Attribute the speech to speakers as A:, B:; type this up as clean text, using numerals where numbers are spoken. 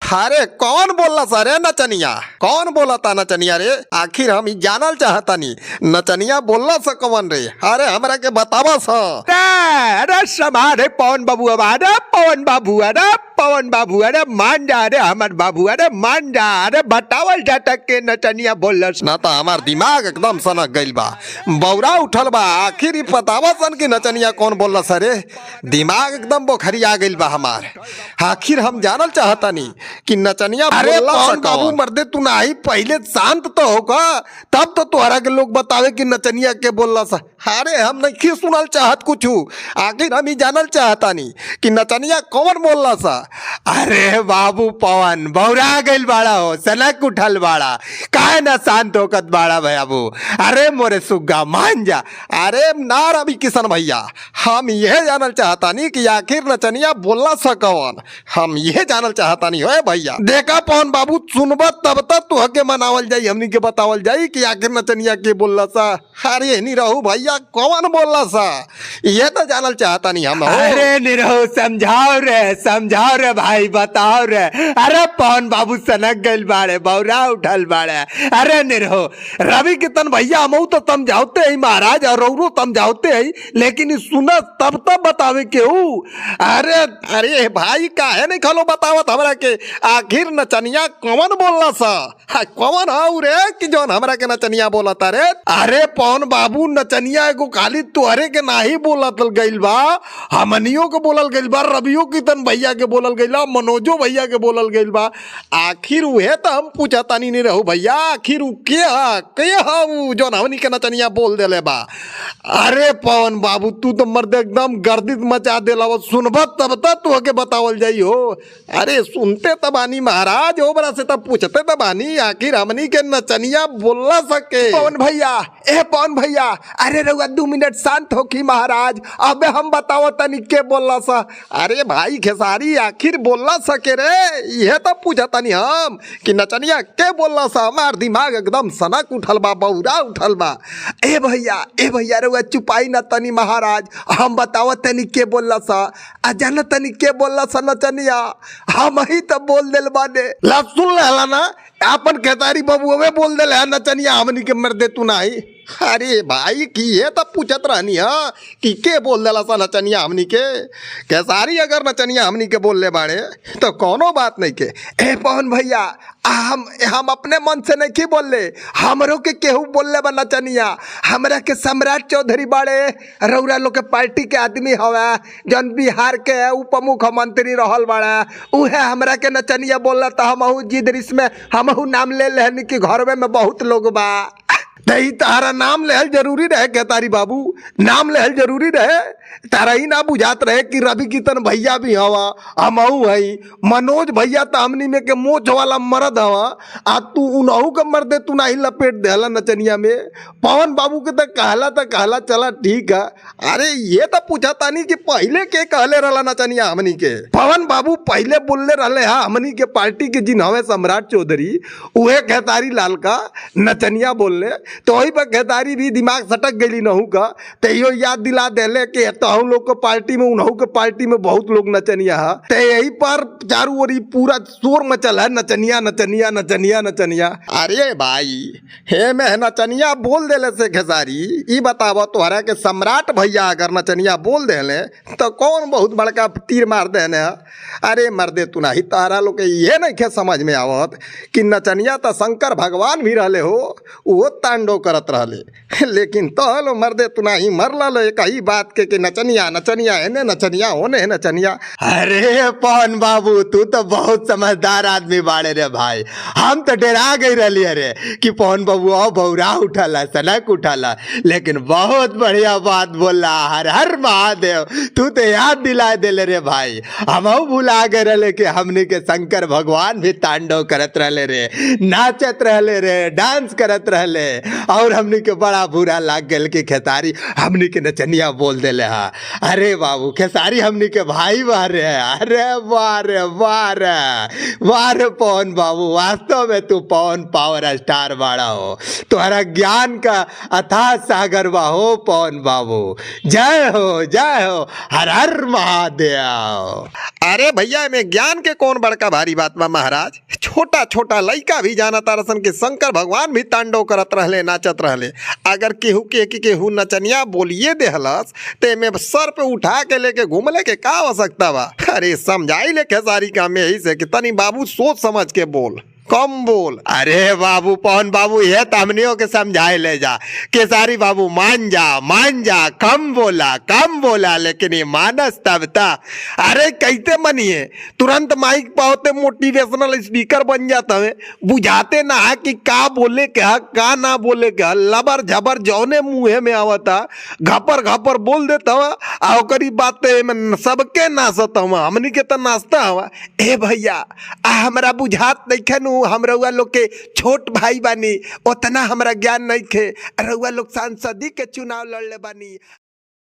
A: अरे कौन बोलला सर नचनिया, कौन बोला था नचनिया रे? आखिर हम ई जानल चाहतानी नचनिया बोलला स कौन रे? अरे हमरा के बतावा स।
B: अरे समारे पवन बाबू, अब अरे पवन बाबू, अरे पवन बाबू, अरे मान जा, अरे हमर बाबू, अरे मान जा, अरे बतावल जाता के नचनिया बोलस।
A: ना तो हमार दिमाग एकदम सनक गइल बा, बौरा उठल बा। आखिर ई बतावा सन कि नचनिया कौन बोलला सरे? दिमाग एकदम बोखरी आ गइल बा हमार। आखिर हम जानल चाहतानी कि नचनिया
B: अरे
A: बोलला स
B: पवन बाबू
A: कौन?
B: मर्दे तू नाही पहले शांत तो होगा तब तो तोहरा के लोग बतावे कि नचनिया के बोलला सा।
A: अरे हम नहीं सुनल चाहत कुछ, आखिर हम ई जानल चाहतानी कि नचनिया कौन बोलला सा।
B: अरे बाबू पवन बौरा गइल बाड़ा हो, सनक उठल बाड़ा, काहे ना शांत होकत बाड़ा बाबू? अरे मोरे सुग्गा मान जा।
A: अरे ना रवि किशन भैया, हम यह जानल चाहतानी कि आखिर नचनिया बोलला स कौन, हम यह जानल चाहतानी हो भैया।
B: देखा पवन बाबू सुनब तब तक तुहके मनावल जाई, हमनी के बतावल जाई कि आखिर नचनिया के बोलला सा।
A: अरे नहीं रहू भैया, कौन बोलला सा ये तो जानल चाहतानी हम हो।
B: अरे निरहो समझाओ रे, समझाओ रे भाई, बताओ रे। अरे पवन बाबू सनक गइल बाड़े, बौरा उठल बाड़े। अरे निरहो रवि कितन भैया हमहू तो समझाते ही महाराज और रौरो समझाते ही, लेकिन ई सुनत तब तब बतावे केहू।
A: अरे अरे भाई काहे नहीं खलो बतावत हमरा के आखिर नचनिया कौन बोलला सा? हा, कौन हऊ रे कि जौन हमरा के नचनिया बोलता रे?
B: अरे पवन बाबू नचनिया एगो खाली तुहरे के नाही बोलत गइल बा, हमनियो के बोलल गइल बा, रवियो कितन भैया के बोलल गइल बा, मनोजो भैया के बोलल गइल बा।
A: आखिर उहे तो हम पूछतानी नहीं रहू भैया, आखिर उ के हा, के हा उ जौन हमनी के नचनिया बोल देले बा?
B: अरे पवन बाबू तू तो मर्द एकदम गर्दित मचा देला, सुनब तब तक तुहके बतावल जाई हो।
A: अरे सुनते तब आनी महाराज, हो बरा से तब पूछते तब आनी आखिर हमनी के नचनिया बोलला सके।
B: पवन भैया, ए पवन भैया, अरे रउआ 2 मिनट शांत होखी महाराज, अबे हम बतावत तनी के बोलला सा।
A: अरे भाई खेसारी आखिर बोलला सके रे, यह तो पूछतानी हम कि नचनिया के बोलला सा। हमार दिमाग एकदम सनक उठल बा, बौरा उठल बा।
B: ए भैया, ए भैया रउआ चुपाई ना तनी महाराज, हम बतावत तनी के बोलला सा। आ जान तनी के बोलला सा नचनिया, हम ही तो बोल देल बाने।
A: ला सुन लेला ना अपन खेसारी बाबू अबे बोल देले है नचनिया हमनी के मर दे तू नाही। अरे भाई की ये तब पूछत रहनी हा कि के बोल देला सा नचनिया हमनी के। खेसारी अगर नचनिया हमनी के बोल ले बाड़े तो कोनो बात नहीं के।
B: ए पवन भैया हम अपने मन से नहीं बोलले, हमरो के केहू बोलले बा नचनिया। हमरा के सम्राट चौधरी बाड़े, रउरा लोग के पार्टी के आदमी हवे, जौन बिहार के उप मुख्यमंत्री रहल बाड़े, उहे हमरा के नचनिया बोलला त हमहू जिद रिस में हमहू नाम ले लेहनी कि घरवे में बहुत लोग बा।
A: तही तारा नाम लेहल जरूरी रहे खेतारी बाबू, नाम लेहल जरूरी रहे। तारा ही ना बुझात रहे कि रवि कितन भैया भी हवा, हमहू हई, मनोज भैया त हमनी में के मोछ वाला मर्द हवा, आ तू उनहू के मर्दे तू नाही लपेट देहला नचनिया में। पवन बाबू के त कहला त कहला चला ठीक है। अरे ये त पूछा तानी कि पहले के कहले रहला नचनिया हमनी के। पवन बाबू पहले बोलले रहले हा हमनी के पार्टी के जिन हवे सम्राट चौधरी, उहे खेतारी लाल का नचनिया बोलले, तो वही पर खेतारी भी दिमाग सटक गई नहू का, तो यो याद दिला देले कि तो हम लोग के पार्टी में उनहू के पार्टी में बहुत लोग नचनिया है। तो यही पर चारू ओर पूरा शोर मचल है नचनिया नचनिया नचनिया नचनिया। अरे भाई हे मैं नचनिया बोल देले से खेसारी, ई बताव तोहरा के सम्राट भैया अगर नचनिया बोल देले तो कौन बहुत बड़का तीर मार देने है? अरे मर्दे तू नहीं तारा लोग के ये नहीं खे समझ में आवत कि नचनिया तो शंकर भगवान भी रहले हो, वो तांडव करत रहले, लेकिन तो लो मर्दे तू नहीं मरल लो एक ही बात के कि नचनिया नचनिया एने नचनिया होने नचनिया।
B: अरे पवन बाबू तू तो बहुत समझदार आदमी बाड़े रे भाई, हम तो डरा गई रही अरे कि पवन बाबू आओ बौरा उठला सनक उठला, लेकिन बहुत बढ़िया बात बोला। हर हर महादेव, तू तो याद दिला दिले रे भाई, हम भुला गए रहे कि हमने के शंकर भगवान भी तांडव करत रहले रे, नाचत रहले रे, डांस करत रहले।
A: और हमनी के बड़ा बुरा लाग गल कि खेसारी हमनी के नचनिया बोल देले हा। अरे बाबू खेसारी हमनी के भाई बारे। अरे वारे वारे वारे पवन बाबू, वास्तव में तू पवन पावर स्टार बाड़ा हो, तुम्हारा ज्ञान का अथाह सागर बा हो पवन बाबू। जय हो जय हो, हर हर महादेव।
B: अरे भैया में ज्ञान के कौन बड़का भारी बात बा महाराज। छोटा छोटा लइका भी जाना तारसन के शंकर भगवान भी तांडव करत रहले, नाचत रहले। अगर केहू के केहू नचनिया बोलिए देहलस ते में सर पे उठा के लेके घूमले के का आवश्यकता बा। अरे समझाई ले खेसारी काम यही से कि तनी बाबू सोच समझ के बोल, कम बोल।
A: अरे बाबू पवन बाबू ये तो हमनियों के समझाए ले जा, केसारी बाबू मान जा मान जा, कम बोला कम बोला, लेकिन ये मानस तब ता।
B: अरे कैसे मनिए, तुरंत माइक पाते मोटिवेशनल स्पीकर बन जाता है, बुझाते ना है कि का बोले के है का ना बोले के है। लबर झबर जौने मुँहे में आवता घपर घपर बोल देता हवा, आ ओकरी बात में सबके नाचत हवा, हमनी के तो नाचता हवा। ए भैया आ हमरा बुझात नइखे नु, हम रउआ लोग के छोट भाई बानी, उतना हमरा ज्ञान नइखे। रउआ लोग सांसदी के चुनाव लड़ले बानी।